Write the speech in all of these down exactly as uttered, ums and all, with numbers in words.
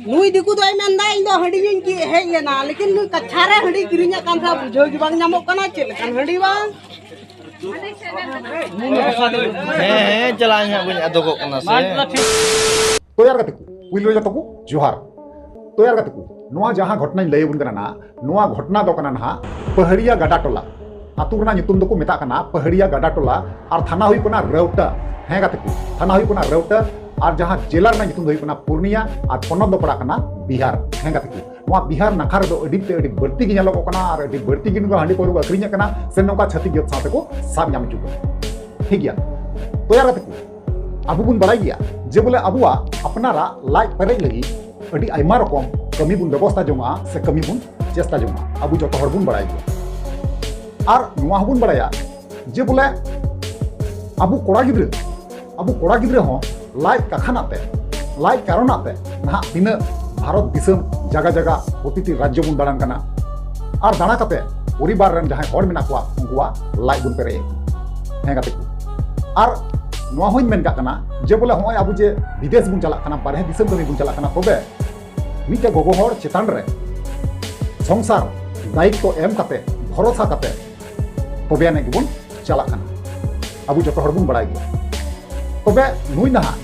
ᱱᱩᱭ ᱫᱤᱠᱩ ᱫᱚᱭ ᱢᱮᱱᱫᱟ, "ᱤᱧ ᱫᱚ ᱦᱟᱺᱰᱤ ᱧᱩᱧ ᱠᱤ ᱦᱮᱡ ᱞᱮᱱᱟ, ᱞᱮᱠᱤᱱ ᱱᱩᱭ ᱠᱟᱪᱷᱟ ᱨᱮ ᱦᱟᱺᱰᱤ ᱠᱤᱨᱤᱧᱮᱫ ᱠᱟᱱ ᱠᱷᱟᱱ ᱵᱩᱡᱷᱟᱹᱣ ᱜᱮ ᱵᱟᱝ ᱧᱟᱢᱚᱜ ᱠᱟᱱᱟ, ᱪᱮᱫ ᱞᱮᱠᱟᱱ ᱦᱟᱺᱰᱤ ᱵᱟᱝ?" ᱦᱮᱸ, ᱦᱮᱸ, ᱪᱟᱞᱟᱜ ᱟᱹᱧ ᱦᱟᱸᱜ, ᱵᱟᱹᱧ ᱟᱫᱚᱜᱚᱜ ᱠᱟᱱᱟ ᱥᱮ᱾ ᱛᱚ ᱭᱟᱨ ᱜᱟᱛᱮ ᱠᱚ, ᱯᱩᱭᱞᱩ ᱨᱮ ᱡᱚᱛᱚ ᱠᱚ ᱡᱚᱦᱟᱨ᱾ ᱛᱚ ᱭᱟᱨ ᱜᱟᱛᱮ ᱠᱚ, ᱱᱚᱣᱟ ᱡᱟᱦᱟᱸ ᱜᱷᱚᱴᱚᱱᱟᱧ ᱞᱟᱹᱭ ᱟᱵᱚᱱ ᱠᱟᱱᱟ ᱱᱟᱦᱟᱜ, ᱱᱚᱣᱟ ᱜᱷᱚᱴᱚᱱᱟ ᱫᱚ ᱠᱟᱱᱟ ᱱᱟᱦᱟᱜ ᱯᱟᱦᱟᱲᱤᱭᱟ ᱜᱟᱰᱟ ᱴᱚᱞᱟ᱾ ᱟᱹᱛᱩ ᱨᱮᱱᱟᱜ ᱧᱩᱛᱩᱢ ᱫᱚᱠᱚ ᱢᱮᱛᱟᱜ ᱠᱟᱱᱟ ᱯᱟᱦᱟᱲᱤᱭᱟ ᱜᱟᱰᱟ ᱴᱚᱞᱟ, ᱟᱨ ᱛᱷᱟᱱᱟ ᱦᱩᱭᱩᱜ ᱠᱟᱱᱟ ᱨᱟᱹᱣᱴᱟ᱾ ᱦᱮᱸ ᱜᱟᱛᱮ ᱠᱚ, ᱛᱷᱟᱱᱟ ᱦᱩᱭᱩᱜ ᱠᱟᱱᱟ ᱨᱟᱹᱣᱴᱟ, ᱟᱨ ᱡᱟᱦᱟᱸ ᱡᱮᱞᱟ ᱨᱮᱱᱟᱜ ᱧᱩᱛᱩᱢ ᱫᱚ ᱦᱩᱭᱩᱜ ᱠᱟᱱᱟ ᱯᱩᱨᱱᱤᱭᱟ, ᱟᱨ ᱯᱚᱱᱚᱛ ᱫᱚ ᱯᱟᱲᱟᱜ ᱠᱟᱱᱟ ᱵᱤᱦᱟᱨ᱾ ᱦᱮᱸ ᱜᱟᱛᱮ ᱠᱚ, ᱱᱚᱣᱟ ᱵᱤᱦᱟᱨ ᱱᱟᱠᱷᱟ ᱨᱮᱫᱚ ᱟᱹᱰᱤ ᱛᱮ ᱟᱹᱰᱤ ᱵᱟᱹᱲᱛᱤ ᱜᱮ ᱧᱮᱞᱚᱜᱚᱜ ᱠᱟᱱᱟ, ᱟᱨ ᱟᱹᱰᱤ ᱵᱟᱹᱲᱛᱤ ᱜᱮ ᱱᱚᱝᱠᱟ ᱦᱟᱺᱰᱤ ᱯᱟᱹᱣᱨᱟᱹ ᱠᱚ ᱟᱹᱠᱷᱨᱤᱧᱮᱫ ᱠᱟᱱᱟ, ᱥᱮ ᱱᱚᱝᱠᱟ ᱪᱷᱟᱹᱛᱤᱠ ᱡᱟᱹᱛ ᱥᱟᱶ ᱛᱮᱠᱚ ᱥᱟᱵ ᱧᱟᱢ ᱦᱚᱪᱚ ᱠᱟᱱᱟ᱾ ᱴᱷᱤᱠ ᱜᱮᱭᱟ, ᱛᱚ ᱭᱟᱨ ᱜᱟᱛᱮ ᱠᱚ, ᱟᱵᱚ ᱵᱚᱱ ᱵᱟᱲᱟᱭ ᱜᱮᱭᱟ ᱡᱮ ᱵᱚᱞᱮ ᱟᱵᱚᱣᱟᱜ ᱟᱯᱱᱟᱨᱟᱜ ᱞᱟᱡ ᱯᱮᱨᱮᱡ ᱞᱟᱹᱜᱤᱫ ᱟᱹᱰᱤ ᱟᱭᱢᱟ ᱨᱚᱠᱚᱢ ᱠᱟᱹᱢᱤ ᱵᱚᱱ ᱵᱮᱵᱚᱥᱛᱷᱟ ᱡᱚᱝᱚᱜᱼᱟ ᱥᱮ ᱠᱟᱹᱢᱤ ᱵᱚᱱ ᱪᱮᱥᱴᱟ ᱡᱚᱝᱚᱜᱼᱟ, ᱟᱵᱚ ᱡᱚᱛᱚ ᱦᱚᱲ ᱵᱚᱱ ᱵᱟᱲᱟᱭ ᱜᱮᱭᱟ᱾ ᱟᱨ ᱱᱚᱣᱟ ᱦᱚᱸᱵᱚᱱ ᱵᱟᱲᱟᱭᱟ ᱡᱮ ᱵᱚᱞᱮ ᱟᱵᱚ ᱠᱚᱲᱟ ᱜᱤᱫᱽᱨᱟᱹ, ᱟᱵᱚ ᱠᱚᱲᱟ ᱜᱤᱫᱽᱨᱟᱹ ᱦᱚᱸ ᱞᱟᱡ ᱠᱟᱠᱷᱟᱱᱟᱜ ᱛᱮ, ᱞᱟᱡ ᱠᱟᱨᱚᱱᱟᱜ ᱛᱮ ᱱᱟᱦᱟᱜ ᱛᱤᱱᱟᱹᱜ ᱵᱷᱟᱨᱚᱛ ᱫᱤᱥᱚᱢ ᱡᱟᱭᱜᱟ ᱡᱟᱭᱜᱟ ᱯᱨᱚᱛᱤᱴᱤ ᱨᱟᱡᱽᱡᱚ ᱵᱚᱱ ᱫᱟᱬᱟᱱ ᱠᱟᱱᱟ, ᱟᱨ ᱫᱟᱬᱟ ᱠᱟᱛᱮ ᱯᱚᱨᱤᱵᱟᱨ ᱨᱮᱱ ᱡᱟᱦᱟᱸᱭ ᱦᱚᱲ ᱢᱮᱱᱟᱜ ᱠᱚᱣᱟ ᱩᱱᱠᱩᱣᱟᱜ ᱞᱟᱡ ᱵᱚᱱ ᱯᱮᱨᱮᱡ ᱮᱫ ᱠᱚᱣᱟ᱾ ᱦᱮᱸ ᱜᱟᱛᱮ ᱠᱚ, ᱟᱨ ᱱᱚᱣᱟ ᱦᱚᱸᱧ ᱢᱮᱱ ᱠᱟᱜ ᱠᱟᱱᱟ ᱡᱮ ᱵᱚᱞᱮ ᱦᱚᱸᱜᱼᱚᱭ ᱟᱵᱚ ᱡᱮ ᱵᱤᱫᱮᱥ ᱵᱚᱱ ᱪᱟᱞᱟᱜ ᱠᱟᱱᱟ, ᱵᱟᱨᱦᱮ ᱫᱤᱥᱚᱢ ᱠᱟᱹᱢᱤ ᱵᱚᱱ ᱪᱟᱞᱟᱜ ᱠᱟᱱᱟ, ᱛᱚᱵᱮ ᱢᱤᱫᱴᱮᱡ ᱜᱚᱜᱚ ᱦᱚᱲ ᱪᱮᱛᱟᱱ ᱨᱮ ᱥᱚᱝᱥᱟᱨ ᱫᱟᱭᱤᱛᱛᱚ ᱮᱢ ᱠᱟᱛᱮ, ᱵᱷᱚᱨᱚᱥᱟ ᱠᱟᱛᱮ, ᱛᱚᱵᱮ ᱟᱹᱱᱤᱡ ᱜᱮᱵᱚᱱ ᱪᱟᱞᱟᱜ ᱠᱟᱱᱟ᱾ ᱟᱵᱚ ᱡᱚᱛᱚ ᱦᱚᱲ ᱵᱚᱱ ᱵᱟᱲᱟᱭ ᱜᱮᱭᱟ᱾ ᱛᱚᱵᱮ ᱱᱩᱭ ᱱᱟᱦᱟᱜ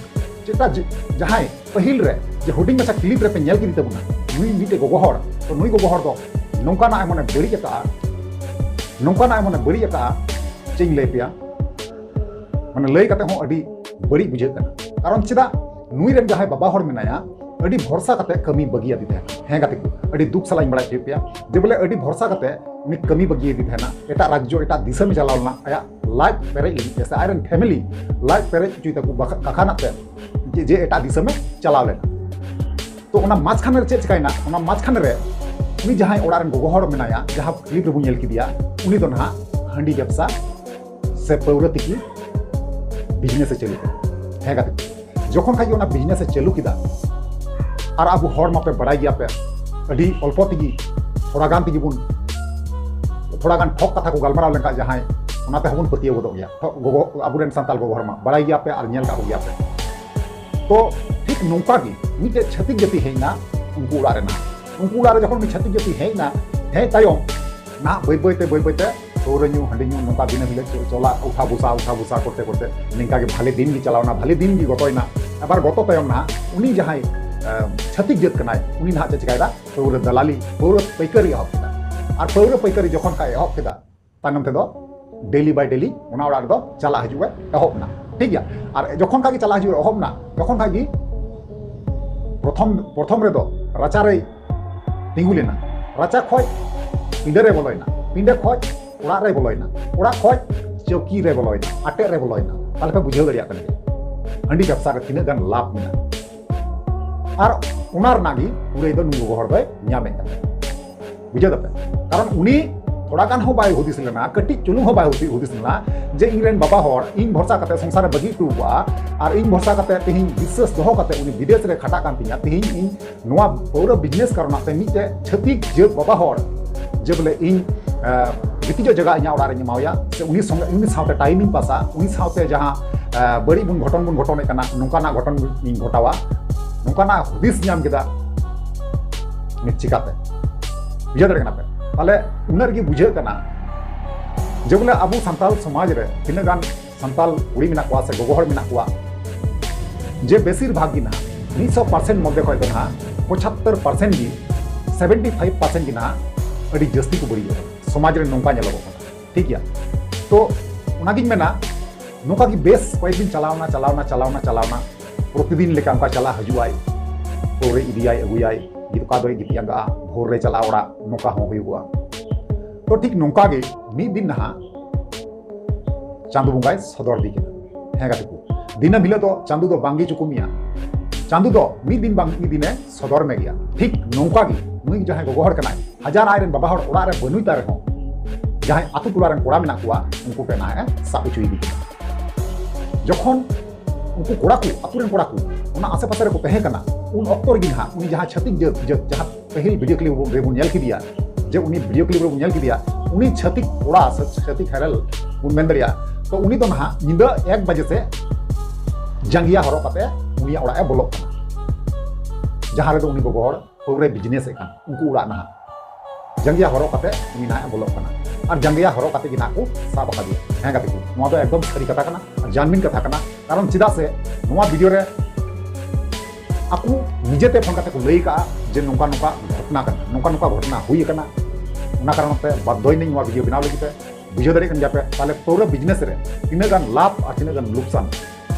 ᱪᱮᱫᱟᱜ ᱡᱮ-, ᱡᱟᱦᱟᱸᱭ ᱯᱟᱹᱦᱤᱞ ᱨᱮ ᱡᱮ ᱦᱩᱰᱤᱧ ᱢᱟᱪᱷᱟ ᱠᱞᱤᱯ ᱨᱮᱯᱮ ᱧᱮᱞ ᱠᱮᱫᱮ ᱛᱟᱵᱚᱱᱟ, ᱱᱩᱭ ᱢᱤᱫᱴᱮᱡ ᱜᱚᱜᱚ ᱦᱚᱲ, ᱛᱚ ᱱᱩᱭ ᱜᱚᱜᱚ ᱦᱚᱲ ᱫᱚ ᱱᱚᱝᱠᱟᱱᱟᱜ ᱮ ᱢᱚᱱᱮ ᱵᱟᱹᱲᱤᱡ ᱟᱠᱟᱫᱼᱟ, ᱱᱚᱝᱠᱟᱱᱟᱜ ᱮ ᱢᱚᱱᱮ ᱵᱟᱹᱲᱤᱡ ᱟᱠᱟᱫᱼᱟ, ᱪᱮᱫ ᱤᱧ ᱞᱟᱹᱭ ᱯᱮᱭᱟ, ᱢᱟᱱᱮ ᱞᱟᱹᱭ ᱠᱟᱛᱮ ᱦᱚᱸ ᱟᱹᱰᱤ ᱵᱟᱹᱲᱤᱡ ᱵᱩᱡᱷᱟᱹᱜ ᱠᱟᱱᱟ᱾ ᱠᱟᱨᱚᱱ ᱪᱮᱫᱟᱜ ᱱᱩᱭ ᱨᱮᱱ ᱡᱟᱦᱟᱸᱭ ᱵᱟᱵᱟ ᱦᱚᱲ ᱢᱮᱱᱟᱭᱟ, ᱟᱹᱰᱤ ᱵᱷᱚᱨᱥᱟ ᱠᱟᱛᱮ ᱠᱟᱹᱢᱤ ᱵᱟᱹᱜᱤᱭᱟᱫᱮ ᱛᱟᱦᱮᱱᱟ᱾ ᱦᱮᱸ ᱜᱟᱛᱮ ᱠᱚ, ᱟᱹᱰᱤ ᱫᱩᱠ ᱥᱟᱞᱟᱜ ᱤᱧ ᱵᱟᱲᱟᱭ ᱦᱚᱪᱚᱭᱮᱫ ᱯᱮᱭᱟ ᱡᱮ ᱵᱚᱞᱮ ᱟᱹᱰᱤ ᱵᱷᱚᱨᱥᱟ ᱠᱟᱛᱮ ᱩᱱᱤ ᱠᱟᱹᱢᱤ ᱵᱟᱹᱜᱤᱭᱟᱫᱮ ᱛᱟᱦᱮᱱᱟ, ᱮᱴᱟᱜ ᱨᱟᱡᱽᱡᱚ, ᱮᱴᱟᱜ ᱫᱤᱥᱚᱢᱮ ᱪᱟᱞᱟᱣ ᱞᱮᱱᱟ, ᱟᱭᱟᱜ ᱞᱟᱡ ᱯᱮᱨᱮᱡ ᱞᱟᱹᱜᱤᱫ ᱛᱮ ᱥᱮ ᱟᱡᱨᱮᱱ ᱯᱷᱮᱢᱮᱞᱤ ᱞᱟᱡ ᱯᱮᱨᱮᱡ ᱦᱚᱪᱚᱭ ᱛᱟᱠᱚ ᱵᱟᱠᱷ-, ᱠᱟᱠᱷᱟᱱᱟᱜ ᱛᱮ ᱡᱮ, ᱡᱮ ᱮᱴᱟᱜ ᱫᱤᱥᱚᱢᱮ ᱪᱟᱞᱟᱣ ᱞᱮᱱᱟ᱾ ᱛᱚ ᱚᱱᱟ ᱢᱟᱡᱽᱠᱷᱟᱱᱮ ᱨᱮ ᱪᱮᱫ ᱪᱤᱠᱟᱭᱱᱟ? ᱚᱱᱟ ᱢᱟᱡᱽᱠᱷᱟᱱᱮ ᱨᱮ ᱩᱱᱤ ᱡᱟᱦᱟᱸᱭ ᱚᱲᱟᱜ ᱨᱮᱱ ᱜᱚᱜᱚ ᱦᱚᱲ ᱢᱮᱱᱟᱭᱟ, ᱡᱟᱦᱟᱸ ᱠᱞᱤᱯ ᱨᱮᱵᱚᱱ ᱧᱮᱞ ᱠᱮᱫᱮᱭᱟ, ᱩᱱᱤ ᱫᱚ ᱱᱟᱦᱟᱜ ᱦᱟᱺᱰᱤ ᱵᱮᱵᱽᱥᱟ ᱥᱮ ᱯᱟᱹᱣᱨᱟᱹ ᱛᱤᱠᱤ ᱵᱤᱡᱽᱱᱮᱥ ᱮ ᱪᱟᱹᱞᱩ ᱠᱮᱫᱟ᱾ ᱦᱮᱸ ᱜᱟᱛᱮ, ᱡᱚᱠᱷᱚᱱ ᱠᱷᱟᱡ ᱜᱮ ᱚᱱᱟ ᱵᱤᱡᱽᱱᱮᱥ ᱮ ᱪᱟᱹᱞᱩ ᱠᱮᱫᱟ, ᱟᱨ ᱟᱵᱚ ᱦᱚᱲ ᱢᱟᱯᱮ ᱵᱟᱲᱟᱭ ᱜᱮᱭᱟ ᱯᱮ, ᱟᱹᱰᱤ ᱚᱞᱯᱚ ᱛᱮᱜᱮ ᱛᱷᱚᱲᱟ ᱜᱟᱱ ᱛᱮᱜᱮ ᱵᱚᱱ, ᱛᱷᱚᱲᱟ ᱜᱟᱱ ᱴᱷᱚᱠ ᱠᱟᱛᱷᱟ ᱠᱚ ᱜᱟᱞᱢᱟᱨᱟᱣ ᱞᱮᱱᱠᱷᱟᱡ ᱡᱟᱦᱟᱸᱭ, ᱚᱱᱟ ᱛᱮᱦᱚᱸ ᱵᱚᱱ ᱯᱟᱹᱛᱭᱟᱹᱣ ᱜᱚᱫᱚᱜ ᱜᱮᱭᱟ᱾ ᱴᱷᱚᱠ ᱜᱚᱜᱚ, ᱟᱵᱚᱨᱮᱱ ᱥᱟᱱᱛᱟᱲ ᱜᱚᱜᱚ ᱦᱚᱲ ᱢᱟ ᱵᱟᱲᱟᱭ ᱜᱮᱭᱟ ᱯᱮ ᱟᱨ ᱧᱮᱞ ᱠᱟᱜ ᱠᱚᱜᱮᱭᱟ ᱯᱮ᱾ ᱛᱚ ᱱᱚᱝᱠᱟ ᱜᱮ ᱢᱤᱫᱴᱮᱡ ᱪᱷᱟᱹᱛᱤᱠ ᱡᱟᱹᱛᱤ ᱦᱮᱡ ᱮᱱᱟ ᱩᱱᱠᱩ ᱚᱲᱟᱜ ᱨᱮ᱾ ᱱᱟᱦᱟᱜ ᱩᱱᱠᱩ ᱚᱲᱟᱜ ᱨᱮ ᱡᱚᱠᱷᱚᱱ ᱢᱤᱫ ᱪᱷᱟᱹᱛᱤᱠ ᱡᱟᱹᱛᱤ ᱦᱮᱡ ᱮᱱᱟ, ᱦᱮᱡ ᱛᱟᱭᱚᱢ ᱱᱟᱦᱟᱜ ᱵᱟᱹᱭ ᱵᱟᱹᱭ ᱛᱮ, ᱵᱟᱹᱭ ᱵᱟᱹᱭ ᱛᱮ ᱯᱟᱹᱣᱨᱟᱹ ᱧᱩ, ᱦᱟᱺᱰᱤ ᱧᱩ, ᱱᱚᱝᱠᱟ ᱫᱤᱱᱟᱹᱢ ᱦᱤᱞᱳᱜ ᱪᱚ-, ᱪᱚᱞᱟ ᱩᱴᱷᱟ ᱵᱩᱥᱟ, ᱩᱴᱷᱟ ᱵᱩᱥᱟ ᱠᱚᱨᱛᱮ ᱠᱚᱨᱛᱮ ᱱᱤᱝᱠᱟ ᱜᱮ ᱵᱷᱟᱞᱮ ᱫᱤᱱ ᱜᱮ ᱪᱟᱞᱟᱣᱱᱟ, ᱵᱷᱟᱞᱮ ᱫᱤᱱ ᱜᱮ ᱜᱚᱛᱚᱭᱮᱱᱟ᱾ ᱟᱵᱟᱨ ᱜᱚᱛᱚ ᱛᱟᱭᱚᱢ ᱱᱟᱦᱟᱜ ᱩᱱᱤ ᱡᱟᱦᱟᱸᱭ, ᱮ, ᱪᱷᱟᱹᱛᱤᱠ ᱡᱟᱹᱛ ᱠᱟᱱᱟᱭ, ᱩᱱᱤ ᱱᱟᱦᱟᱜ ᱪᱮᱫ ᱪᱤᱠᱟᱭᱮᱫᱟ? ᱯᱟᱹᱣᱨᱟᱹ ᱫᱟᱞᱟᱞᱤ, ᱯᱟᱹᱣᱨᱟᱹ ᱯᱟᱹᱭᱠᱟᱹᱨᱤ ᱮᱦᱚᱵ ᱠᱮᱫᱟ᱾ ᱟᱨ ᱯᱟᱹᱣᱨᱟᱹ ᱯᱟᱹᱭᱠᱟᱹᱨᱤ ᱡᱚᱠᱷᱚᱱ ᱠᱷᱟᱡ ᱮᱦᱚᱵ ᱠᱮᱫᱟ, ᱛᱟᱭᱱᱚᱢ ᱛᱮᱫᱚ daily by daily ᱚᱱᱟ ᱚᱲᱟᱜ ᱨᱮᱫᱚ ᱪᱟᱞᱟᱜ ᱦᱤᱡᱩᱜ ᱮ ᱮᱦᱚᱵ ᱮᱱᱟ᱾ ᱴᱷᱤᱠ ᱜᱮᱭᱟ? ᱟᱨ ᱡᱚᱠᱷᱚᱱ ᱠᱷᱟᱡ ᱜᱮ ᱪᱟᱞᱟᱜ ᱦᱤᱡᱩᱜ ᱮ ᱮᱦᱚᱵ ᱮᱱᱟ, ᱛᱚᱠᱷᱚᱱ ᱠᱷᱟᱡ ᱜᱮ ᱯᱨᱚᱛᱷᱚᱢ, ᱯᱨᱚᱛᱷᱚᱢ ᱨᱮᱫᱚ ᱨᱟᱪᱟ ᱨᱮᱭ ᱛᱤᱸᱜᱩ ᱞᱮᱱᱟ, ᱨᱟᱪᱟ ᱠᱷᱚᱡ ᱯᱤᱸᱰᱟᱹ ᱨᱮ ᱵᱚᱞᱚᱭᱮᱱᱟ, ᱯᱤᱸᱰᱟᱹ ᱠᱷᱚᱡ ᱚᱲᱟᱜ ᱨᱮ ᱵᱚᱞᱚᱭᱮᱱᱟ, ᱚᱲᱟᱜ ᱠᱷᱚᱡ ᱪᱟᱹᱣᱠᱤ ᱨᱮ ᱵᱚᱞᱚᱭᱮᱱᱟ, ᱟᱴᱮᱫ ᱨᱮ ᱵᱚᱞᱚᱭᱮᱱᱟ᱾ ᱛᱟᱦᱞᱮ ᱯᱮ ᱵᱩᱡᱷᱟᱹᱣ ᱫᱟᱲᱮᱭᱟᱜ ᱠᱟᱱ ᱜᱮᱭᱟ ᱦᱟᱺᱰᱤ ᱵᱮᱵᱽᱥᱟ ᱨᱮ ᱛᱤᱱᱟᱹᱜ ᱜᱟᱱ ᱞᱟᱵᱷ ᱢᱮᱱᱟᱜᱼᱟ᱾ ᱟᱨ ᱚᱱᱟ ᱨᱮᱱᱟᱜ ᱜᱮ ᱠᱩᱲᱟᱹᱭ ᱫᱚ ᱱᱩᱭ ᱜᱚᱜᱚ ᱦᱚᱲ ᱫᱚᱭ ᱧᱟᱢᱮᱫ ᱠᱟᱱᱟ᱾ ᱵᱩᱡᱷᱟᱹᱣ ᱫᱟᱯᱮ? ᱠᱟᱨᱚᱱ ᱩᱱᱤ ᱛᱷᱚᱲᱟ ᱜᱟᱱ ᱦᱚᱸ ᱵᱟᱭ ᱦᱩᱫᱤᱥ ᱞᱮᱱᱟ, ᱠᱟᱹᱴᱤᱡ ᱪᱩᱞᱩᱝ ᱦᱚᱸ ᱵᱟᱭ ᱦᱩᱫᱤ-, ᱦᱩᱫᱤᱥ ᱞᱮᱱᱟ ᱡᱮ ᱤᱧ ᱨᱮᱱ ᱵᱟᱵᱟ ᱦᱚᱲ ᱤᱧ ᱵᱷᱚᱨᱥᱟ ᱠᱟᱛᱮ ᱥᱚᱝᱥᱟᱨ ᱨᱮ ᱵᱟᱹᱜᱤ ᱦᱚᱴᱚ ᱟᱠᱟᱫᱼᱟ, ᱟᱨ ᱤᱧ ᱵᱷᱚᱨᱥᱟ ᱠᱟᱛᱮ ᱛᱮᱦᱮᱧ ᱵᱤᱥᱥᱟᱹᱥ ᱫᱚᱦᱚ ᱠᱟᱛᱮ ᱩᱱᱤ ᱵᱤᱫᱮᱥ ᱨᱮ ᱠᱷᱟᱴᱟᱜ ᱠᱟᱱ ᱛᱤᱧᱟ, ᱛᱮᱦᱮᱧ ᱤᱧ ᱱᱚᱣᱟ ᱯᱟᱹᱣᱨᱟᱹ business ᱠᱟᱨᱚᱱᱟᱜ ᱛᱮ ᱢᱤᱫᱴᱮᱡ ᱪᱷᱟᱹᱛᱤᱠ ᱡᱟᱹᱛ ᱵᱟᱵᱟ ᱦᱚᱲ ᱡᱮ ᱵᱚᱞᱮ ᱤᱧ, ᱮ, ᱜᱤᱛᱤᱡᱚᱜ ᱡᱟᱭᱜᱟ ᱤᱧᱟᱹᱜ ᱚᱲᱟᱜ ᱨᱮᱧ ᱮᱢᱟᱣᱟᱭᱟ, ᱥᱮ ᱩᱱᱤ ᱥᱚᱸᱜᱮ, ᱩᱱᱤ ᱥᱟᱶᱛᱮ time ᱤᱧ ᱯᱟᱥᱟ, ᱩᱱᱤ ᱥᱟᱶᱛᱮ ᱡᱟᱦᱟᱸ, ᱮ, ᱵᱟᱹᱲᱤᱡ ᱵᱚᱱ ᱜᱷᱚᱴᱚᱱ ᱵᱚᱱ ᱜᱷᱚᱴᱚᱱᱮᱫ ᱠᱟᱱᱟ, ᱱᱚᱝᱠᱟᱱᱟᱜ ᱜᱷᱚᱴᱚᱱ ᱤᱧ ᱜᱷᱚᱴᱟᱣᱟ, ᱱᱚᱝᱠᱟᱱᱟᱜ ᱦᱩᱫᱤᱥ ᱧᱟᱢ ᱠᱮᱫᱟ᱾ ᱱᱤᱛ ᱪᱤᱠᱟᱛᱮ? ᱵᱩᱡᱷᱟᱹᱣ ᱫᱟᱲᱮᱭᱟᱜ ᱠᱟᱱᱟ ᱯᱮ? ᱛᱟᱦᱞᱮ ᱩᱱᱟᱹᱜ ᱨᱮᱜᱮ ᱵᱩᱡᱷᱟᱹᱜ ᱠᱟᱱᱟ ᱡᱮ ᱵᱚᱞᱮ ᱟᱵᱚ ᱥᱟᱱᱛᱟᱲ ᱥᱚᱢᱟᱡᱽ ᱨᱮ ᱛᱤᱱᱟᱹᱜ ᱜᱟᱱ ᱥᱟᱱᱛᱟᱲ ᱠᱩᱲᱤ ᱢᱮᱱᱟᱜ ᱠᱚᱣᱟ ᱥᱮ ᱜᱚᱜᱚ ᱦᱚᱲ ᱢᱮᱱᱟᱜ ᱠᱚᱣᱟ, ᱡᱮ ᱵᱮᱥᱤᱨ ᱵᱷᱟᱜᱽ ᱜᱮ ᱱᱟᱦᱟᱜ ᱢᱤᱫ ᱥᱚ percent ᱢᱚᱫᱽᱫᱷᱮ ᱠᱷᱚᱱ ᱫᱚ ᱱᱟᱦᱟᱜ ᱯᱚᱸᱪᱟᱛᱛᱳᱨ percent ᱜᱮ, seventy five percent ᱜᱮ ᱱᱟᱦᱟᱜ ᱟᱹᱰᱤ ᱡᱟᱹᱥᱛᱤ ᱠᱚ ᱵᱟᱹᱲᱤᱡᱚᱜ ᱠᱟᱱᱟ᱾ ᱥᱚᱢᱟᱡᱽ ᱨᱮ ᱱᱚᱝᱠᱟ ᱧᱮᱞᱚᱜᱚᱜ ᱠᱟᱱᱟ᱾ ᱴᱷᱤᱠ ᱜᱮᱭᱟ? ᱛᱚ ᱚᱱᱟᱜᱤᱧ ᱢᱮᱱᱟ, ᱱᱚᱝᱠᱟ ᱜᱮ ᱵᱮᱥ ᱠᱚᱭᱮᱠ ᱫᱤᱱ ᱪᱟᱞᱟᱣᱱᱟ, ᱪᱟᱞᱟᱣᱱᱟ, ᱪᱟᱞᱟᱣᱱᱟ, ᱪᱟᱞᱟᱣᱱᱟ᱾ ᱯᱨᱚᱛᱤᱫᱤᱱ ᱞᱮᱠᱟ ᱚᱱᱠᱟ ᱪᱟᱞᱟᱜ ᱦᱤᱡᱩᱜ ᱟᱭ, ᱯᱟᱹᱣᱨᱟᱹ ᱤᱫᱤᱭᱟᱭ, ᱟᱹᱜᱩᱭᱟᱭ, ᱜᱤᱛᱤᱡ ᱚᱠᱟ ᱫᱚᱭ ᱜᱤᱛᱤᱡ ᱟᱸᱜᱟᱜᱼᱟ, ᱵᱷᱳᱨ ᱨᱮ ᱪᱟᱞᱟᱜᱼᱟ ᱚᱲᱟᱜ, ᱱᱚᱝᱠᱟ ᱦᱚᱸ ᱦᱩᱭᱩᱜᱚᱜᱼᱟ᱾ ᱛᱚ ᱴᱷᱤᱠ ᱱᱚᱝᱠᱟ ᱜᱮ ᱢᱤᱫ ᱫᱤᱱ ᱱᱟᱦᱟᱜ ᱪᱟᱸᱫᱚ ᱵᱚᱸᱜᱟᱭ ᱥᱚᱫᱚᱨ ᱤᱫᱤ ᱠᱮᱫᱟ᱾ ᱦᱮᱸ ᱜᱟᱛᱮ ᱠᱚ, ᱫᱤᱱᱟᱹᱢ ᱦᱤᱞᱳᱜ ᱫᱚ ᱪᱟᱸᱫᱚ ᱫᱚ ᱵᱟᱝᱜᱮ ᱪᱩᱠᱩᱢᱤᱭᱟ᱾ ᱪᱟᱸᱫᱚ ᱫᱚ ᱢᱤᱫ ᱫᱤᱱ ᱵᱟᱝ ᱢᱤᱫ ᱫᱤᱱᱮ ᱥᱚᱫᱚᱨ ᱢᱮ ᱜᱮᱭᱟ᱾ ᱴᱷᱤᱠ ᱱᱚᱝᱠᱟ ᱜᱮ ᱱᱩᱭ ᱡᱟᱦᱟᱸᱭ ᱜᱚᱜᱚ ᱦᱚᱲ ᱠᱟᱱᱟᱭ, ᱦᱟᱡᱟᱨ ᱟᱡ ᱨᱮᱱ ᱵᱟᱵᱟ ᱦᱚᱲ ᱚᱲᱟᱜ ᱨᱮ ᱵᱟᱹᱱᱩᱭ ᱛᱟᱭ ᱨᱮᱦᱚᱸ, ᱡᱟᱦᱟᱸᱭ ᱟᱛᱳ ᱴᱚᱞᱟ ᱨᱮᱱ ᱠᱚᱲᱟ ᱢᱮᱱᱟᱜ ᱠᱚᱣᱟ, ᱩᱱᱠᱩ ᱴᱷᱮᱱ ᱱᱟᱦᱟᱜ ᱮ ᱥᱟᱵ ᱦᱚᱪᱚᱭᱮᱫᱮ ᱠᱟᱱᱟ᱾ ᱡᱚᱠᱷᱚᱱ ᱩᱱᱠᱩ ᱠᱚᱲᱟ ᱠᱚ, ᱟᱛᱳ ᱨᱮᱱ ᱠᱚᱲᱟ ᱠᱚ ᱚᱱᱟ ᱟᱥᱮ ᱯᱟᱥᱮ ᱨᱮᱠᱚ ᱛᱟᱦᱮᱸ ᱠᱟᱱᱟ, ᱩᱱ ᱚᱠᱛᱚ ᱨᱮᱜᱮ ᱱᱟᱦᱟᱜ ᱩᱱᱤ ᱡᱟᱦᱟᱸ ᱪᱷᱟᱹᱛᱤᱠ ᱡᱟᱹᱛ, ᱡᱟᱹᱛ ᱡᱟᱦᱟᱸ ᱯᱟᱹᱦᱤᱞ video clip ᱨᱮᱵᱚᱱ ᱧᱮᱞ ᱠᱮᱫᱮᱭᱟ, ᱡᱮ ᱩᱱᱤ video clip ᱨᱮᱵᱚᱱ ᱧᱮᱞ ᱠᱮᱫᱮᱭᱟ, ᱩᱱᱤ ᱪᱷᱟᱹᱛᱤᱠ ᱠᱚᱲᱟ ᱥᱮ ᱪᱷᱟᱹᱛᱤᱠ ᱦᱮᱨᱮᱞ ᱵᱚᱱ ᱢᱮᱱ ᱫᱟᱲᱮᱭᱟᱜᱼᱟ, ᱛᱚ ᱩᱱᱤ ᱫᱚ ᱱᱟᱦᱟᱜ ᱧᱤᱫᱟᱹ ᱮᱠ ᱵᱟᱡᱮ ᱥᱮ ᱡᱟᱸᱜᱤᱭᱟ ᱦᱚᱨᱚᱜ ᱠᱟᱛᱮ ᱩᱱᱤᱭᱟᱜ ᱚᱲᱟᱜ ᱮ ᱵᱚᱞᱚᱜ ᱠᱟᱱᱟ, ᱡᱟᱦᱟᱸ ᱨᱮᱫᱚ ᱩᱱᱤ ᱜᱚᱜᱚ ᱦᱚᱲ ᱯᱟᱹᱣᱨᱟᱹᱭ ᱵᱤᱡᱽᱱᱮᱥ ᱮᱫ ᱠᱟᱱ ᱩᱱᱠᱩ ᱚᱲᱟᱜ ᱱᱟᱦᱟᱜ ᱡᱟᱸᱜᱮᱭᱟ ᱦᱚᱨᱚᱜ ᱠᱟᱛᱮ ᱩᱱᱤ ᱱᱟᱦᱟᱜ ᱮ ᱵᱚᱞᱚᱜ ᱠᱟᱱᱟ᱾ ᱟᱨ ᱡᱟᱸᱜᱮᱭᱟ ᱦᱚᱨᱚᱜ ᱠᱟᱛᱮ ᱜᱮ ᱱᱟᱦᱟᱜ ᱠᱚ ᱥᱟᱵ ᱟᱠᱟᱫᱮᱭᱟ᱾ ᱦᱮᱸ ᱜᱟᱛᱮ ᱠᱚ, ᱱᱚᱣᱟ ᱫᱚ ᱮᱠᱫᱚᱢ ᱥᱟᱹᱨᱤ ᱠᱟᱛᱷᱟ ᱠᱟᱱᱟ ᱟᱨ ᱡᱟᱱᱢᱤᱱ ᱠᱟᱛᱷᱟ ᱠᱟᱱᱟ᱾ ᱠᱟᱨᱚᱱ ᱪᱮᱫᱟᱜ ᱥᱮ ᱱᱚᱣᱟ ᱵᱷᱤᱰᱤᱭᱳ ᱨᱮ ᱟᱠᱚ ᱱᱤᱡᱮᱛᱮ ᱯᱷᱳᱱ ᱠᱟᱛᱮ ᱠᱚ ᱞᱟᱹᱭ ᱠᱟᱜᱼᱟ ᱡᱮ ᱱᱚᱝᱠᱟ ᱱᱚᱝᱠᱟ ᱜᱷᱚᱴᱚᱱᱟ ᱠᱟᱱᱟ, ᱱᱚᱝᱠᱟ ᱱᱚᱝᱠᱟ ᱜᱷᱚᱴᱚᱱᱟ ᱦᱩᱭ ᱟᱠᱟᱱᱟ᱾ ᱚᱱᱟ ᱠᱟᱨᱚᱱ ᱛᱮ ᱵᱟᱫᱽᱫᱷᱚᱭᱮᱱᱟᱹᱧ ᱱᱚᱣᱟ ᱵᱷᱤᱰᱤᱭᱳ ᱵᱮᱱᱟᱣ ᱞᱟᱹᱜᱤᱫ ᱛᱮ᱾ ᱵᱩᱡᱷᱟᱹᱣ ᱫᱟᱲᱮᱭᱟᱜ ᱠᱟᱱ ᱜᱮᱭᱟ ᱯᱮ, ᱛᱟᱦᱞᱮ ᱯᱟᱹᱣᱨᱟᱹ ᱵᱤᱡᱽᱱᱮᱥ ᱨᱮ ᱛᱤᱱᱟᱹᱜ ᱜᱟᱱ ᱞᱟᱵᱷ ᱟᱨ ᱛᱤᱱᱟᱹᱜ ᱜᱟᱱ ᱞᱩᱠᱥᱟᱱ᱾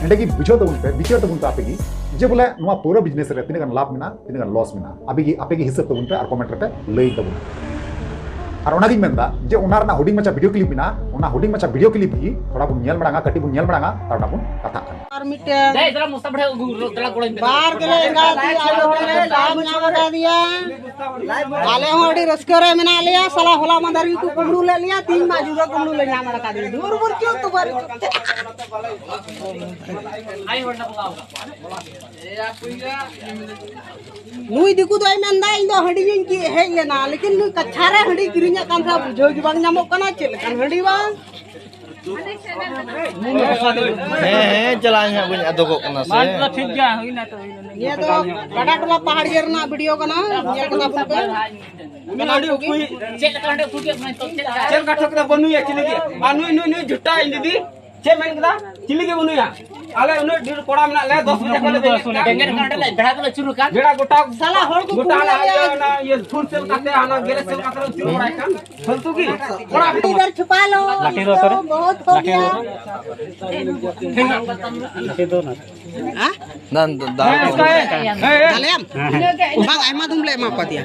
ᱮᱸᱰᱮ ᱜᱮ ᱵᱩᱡᱷᱟᱹᱣ ᱛᱟᱵᱚᱱ ᱯᱮ, ᱵᱤᱪᱟᱹᱨ ᱛᱟᱵᱚᱱ ᱯᱮ ᱟᱯᱮ ᱜᱮ, ᱡᱮ ᱵᱚᱞᱮ ᱱᱚᱣᱟ ᱯᱟᱹᱣᱨᱟᱹ ᱵᱤᱡᱽᱱᱮᱥ ᱨᱮ ᱛᱤᱱᱟᱹᱜ ᱜᱟᱱ ᱞᱟᱵᱷ ᱢᱮᱱᱟᱜᱼᱟ, ᱛᱤᱱᱟᱹᱜ ᱜᱟᱱ ᱞᱚᱥ ᱢᱮᱱᱟᱜᱼᱟ᱾ ᱟᱯᱮ ᱜᱮ, ᱟᱯᱮ ᱜᱮ ᱦᱤᱥᱟᱹᱵ ᱛᱟᱵᱚᱱ ᱯᱮ ᱟᱨ ᱠᱚᱢᱮᱱᱴ ᱨᱮᱯᱮ ᱞᱟᱹᱭ ᱛᱟᱵᱚᱱᱟ᱾ ᱟᱨ ᱚᱱᱟᱜᱤᱧ ᱢᱮᱱᱫᱟ ᱡᱮ ᱚᱱᱟ ᱨᱮᱱᱟᱜ ᱦᱩᱰᱤᱧ ᱢᱟᱪᱷᱟ ᱵᱷᱤᱰᱤᱭᱳ ᱠᱞᱤᱯ ᱢᱮᱱᱟᱜᱼᱟ, ᱚᱱᱟ ᱦᱩᱰᱤᱧ ᱢᱟᱪᱷᱟ ᱵᱷᱤᱰᱤᱭᱳ ᱠᱞᱤᱯ ᱜᱮ ᱛᱷᱚᱲᱟ ᱵᱚᱱ ᱧᱮᱞ ᱢᱟᱲᱟᱝᱟ, ᱠᱟᱹᱴᱤᱡ ᱵᱚᱱ ᱧᱮᱞ ᱢᱟᱲᱟᱝᱟ, ᱛᱟᱨᱯᱚᱨᱮ ᱵᱚᱱ ᱠᱟᱛᱷᱟᱜ ᱠᱟᱱᱟ᱾ ᱟᱨ ᱢᱤᱫᱴᱮᱱ ᱫᱮᱡ ᱫᱮᱞᱟ ᱢᱩᱥᱛᱟ ᱵᱟᱲᱮ ᱟᱹᱜᱩ ᱨᱚ-, ᱫᱮᱞᱟ ᱜᱚᱲᱚᱧ ᱢᱮ᱾ ᱵᱟᱨ ᱜᱮᱞᱮ ᱮᱸᱜᱟᱛ ᱟᱭᱳ ᱦᱚᱲ ᱞᱮ ᱞᱟᱵᱷ ᱧᱟᱢ ᱟᱠᱟᱫᱮᱭᱟ᱾ ᱟᱞᱮ ᱦᱚᱸ ᱟᱹᱰᱤ ᱨᱟᱹᱥᱠᱟᱹ ᱨᱮ ᱢᱮᱱᱟᱜ ᱞᱮᱭᱟ᱾ ᱥᱟᱞᱟ ᱦᱚᱞᱟ ᱢᱟᱫᱷᱮᱨ ᱜᱮᱠᱚ ᱠᱩᱢᱵᱽᱲᱩ ᱞᱮᱫ ᱞᱮᱭᱟ, ᱛᱤᱦᱤᱧ ᱢᱟ ᱡᱩᱫᱟᱹ ᱠᱩᱢᱵᱽᱲᱩ ᱞᱮ ᱧᱟᱢ ᱟᱠᱟᱫᱮᱭᱟ᱾ ᱫᱩᱨ ᱵᱩᱨ ᱪᱩᱫ ᱛᱩ ᱵᱟᱨ ᱪᱩᱫ᱾ ᱱᱩᱭ ᱫᱤᱠᱩ ᱫᱚᱭ ᱢᱮᱱᱫᱟ, "ᱤᱧ ᱫᱚ ᱦᱟᱺᱰᱤ ᱜᱤᱧ ᱠᱤ-, ᱦᱮᱡ ᱞᱮᱱᱟ", ᱞᱮᱠᱤᱱ ᱱᱩᱭ ᱠᱟᱪᱷᱟ ᱨᱮ ᱦᱟᱺᱰᱤ ᱠᱤᱨᱤᱧᱮᱫ ᱠᱟᱱ ᱛᱟᱦᱮᱸᱫ, ᱵᱩᱡᱷᱟᱹᱣ ᱜᱮ ᱵᱟᱝ ᱧᱟᱢᱚᱜ ᱠᱟᱱᱟ ᱪᱮᱫ ᱞᱮᱠᱟᱱ ᱦᱟᱺᱰᱤ ᱵᱟᱝ᱾ ᱦᱮᱸ, ᱦᱮᱸ, ᱪᱟᱞᱟᱜ ᱟᱹᱧ ᱦᱟᱸᱜ, ᱵᱟᱹᱧ ᱟᱫᱚᱜᱚᱜ ᱠᱟᱱᱟ ᱥᱮ᱾ ᱵᱟᱝ, ᱴᱷᱤᱠ ᱜᱮᱭᱟ, ᱦᱩᱭᱱᱟ ᱛᱚ, ᱦᱩᱭᱱᱟ᱾ ᱱᱤᱭᱟᱹ ᱫᱚ ᱜᱟᱰᱟ ᱴᱚᱞᱟ ᱯᱟᱦᱟᱲᱤᱭᱟᱹ ᱨᱮᱱᱟᱜ ᱵᱷᱤᱰᱤᱭᱳ ᱠᱟᱱᱟ, ᱧᱮᱞ ᱠᱟᱛᱟ ᱵᱚᱱ ᱯᱮ᱾ ᱩᱱᱤ ᱦᱟᱺᱰᱤ ᱩᱠᱩᱭ᱾ ᱪᱮᱫ ᱞᱮᱠᱟ ᱦᱟᱺᱰᱤ ᱩᱠᱩ ᱠᱮᱫ ᱵᱚᱱᱟᱭ ᱛᱚ, ᱪᱮᱫ ᱞᱮᱠᱟ? ᱪᱮᱫ ᱞᱮᱠᱟ ᱴᱷᱚᱠ ᱠᱮᱫᱟ? ᱵᱟᱹᱱᱩᱭᱟ ᱪᱤᱞᱤ ᱜᱮ᱾ ᱟᱨ ᱱᱩᱭ, ᱱᱩᱭ, ᱱᱩᱭ ᱡᱷᱩᱴᱟ ᱤᱧ ᱫᱤᱫᱤ᱾ ᱪᱮᱫ ᱢᱮᱱ ᱠᱮᱫᱟ? ᱪᱤᱞᱤ ᱜᱮ ᱵᱟᱹᱱᱩᱭᱟ᱾ ᱟᱞᱮ ᱩᱱᱟᱹᱜ ᱰᱷᱮᱨ ᱠᱚᱲᱟ ᱢᱮᱱᱟᱜ ᱞᱮᱭᱟ, ᱫᱚᱥ ᱵᱟᱡᱮ ᱠᱷᱚᱱ ᱞᱮ ᱵᱮᱸᱜᱮᱫ ᱠᱟᱱ ᱛᱟᱞᱮ, ᱵᱮᱲᱟ ᱠᱚᱞᱮ ᱟᱹᱪᱩᱨ ᱟᱠᱟᱫ᱾ ᱵᱮᱲᱟ ᱜᱚᱴᱟ, ᱥᱟᱞᱟ ᱦᱚᱲ ᱠᱚ ᱜᱚᱴᱟ ᱠᱩᱞ ᱦᱟᱱᱟ ᱞᱮᱭᱟ᱾ ᱤᱭᱟᱹ, ᱚᱱᱟ ᱤᱭᱟᱹ ᱯᱷᱩᱞ ᱥᱮᱞ ᱠᱟᱛᱮ, ᱦᱟᱱᱟ ᱜᱮᱨᱮᱡᱽ ᱥᱮᱞ ᱠᱟᱛᱮ ᱞᱮ ᱟᱹᱪᱩᱨ ᱵᱟᱲᱟᱭ ᱠᱟᱱ᱾ ᱯᱷᱟᱞᱛᱩ ᱜᱮ᱾ ᱠᱚᱲᱟ ᱠᱚ ᱤᱫᱷᱟᱨ ᱪᱷᱩᱯᱟ ᱞᱚ, ᱞᱟᱴᱷᱤ ᱫᱚ ᱛᱚᱵᱮ? ᱵᱚᱦᱩᱛ ᱦᱳ ᱞᱟᱴᱷᱤ ᱜᱮᱭᱟ᱾ ᱫᱚ? ᱞᱟᱴᱷᱤ ᱫᱚ ᱱᱟ᱾ ᱦᱮᱸ? ᱫᱟᱱ, ᱫᱟᱱ, ᱦᱮᱸ, ᱫᱟᱱ᱾ ᱤᱥᱠᱟ ᱦᱮ, ᱦᱮ, ᱦᱮ᱾ ᱫᱟᱞᱮᱭᱟᱢ? ᱦᱮᱸ, ᱦᱮᱸ᱾ ᱵᱟᱝ, ᱟᱭᱢᱟ ᱫᱚᱢ ᱞᱮ ᱮᱢᱟ ᱠᱟᱫᱮᱭᱟ᱾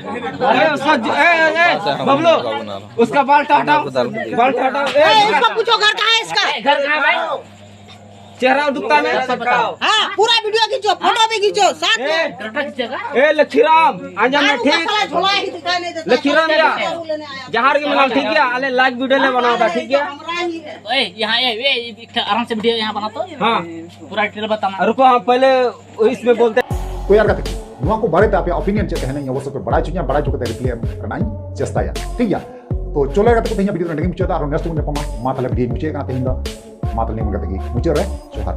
अरे उसका ज-, ए, ए, ए, बबलू, उसका बाल हटाओ, बाल हटाओ। ए, ए, इसको पूछो, घर कहाँ है इसका? घर कहाँ है भाई? चेहरा दुखता है। हाँ, पूरा वीडियो खींचो, फोटो भी खींचो, साथ में। ए, लखीराम, आंजन में ठीक। साला झोला ही दिखाई नहीं देता। लखीराम या, जहाँ के मिला, ठीक है, अले लाइव वीडियो ले बनाओ, ठीक है? हमारा ही है। ए, यहाँ, ए, ए, एक ठो आराम से वीडियो यहाँ बना तो। हाँ। पूरा डिटेल बताना। रुको, हम पहले इसमें बोलते हैं। ᱛᱚ ᱭᱟᱨ ᱜᱟᱛᱮ ᱠᱚ, ᱱᱚᱣᱟ ᱠᱚ ᱵᱟᱨᱮᱛᱮ ᱟᱯᱮᱭᱟᱜ ᱚᱯᱤᱱᱤᱭᱚᱱ ᱪᱮᱫ ᱛᱟᱦᱮᱱᱟ, ᱤᱧ ᱚᱵᱚᱥᱥᱚᱭ ᱯᱮ ᱵᱟᱲᱟᱭ ᱦᱚᱪᱚᱧᱟ᱾ ᱵᱟᱲᱟᱭ ᱦᱚᱪᱚ ᱠᱟᱛᱮ ᱨᱤᱯᱞᱟᱭ ᱮᱢ ᱨᱮᱱᱟᱜ ᱤᱧ ᱪᱮᱥᱴᱟᱭᱟ, ᱴᱷᱤᱠ ᱜᱮᱭᱟ? ᱛᱚ ᱪᱚᱞᱚ ᱭᱟᱨ ᱜᱟᱛᱮ ᱠᱚ, ᱛᱮᱦᱮᱧᱟᱜ ᱵᱷᱤᱰᱤᱭᱳ ᱫᱚ ᱱᱚᱸᱰᱮ ᱜᱮᱧ ᱢᱩᱪᱟᱹᱫᱟ, ᱟᱨᱦᱚᱸ ᱱᱮᱠᱥᱴ ᱵᱚᱱ ᱧᱟᱯᱟᱢᱟ᱾ ᱢᱟ ᱛᱟᱦᱞᱮ ᱵᱷᱤᱰᱤᱭᱳᱧ ᱢᱩᱪᱟᱹᱫ ᱠᱟᱱᱟ ᱛᱮᱦᱮᱧ ᱫᱚ᱾ ᱢᱟ ᱛᱟᱦᱞᱮ ᱱᱤᱭᱟᱹ ᱠᱟᱛᱮ ᱜᱮ ᱢᱩᱪᱟᱹᱫ ᱨᱮ ᱡᱚᱦᱟᱨ᱾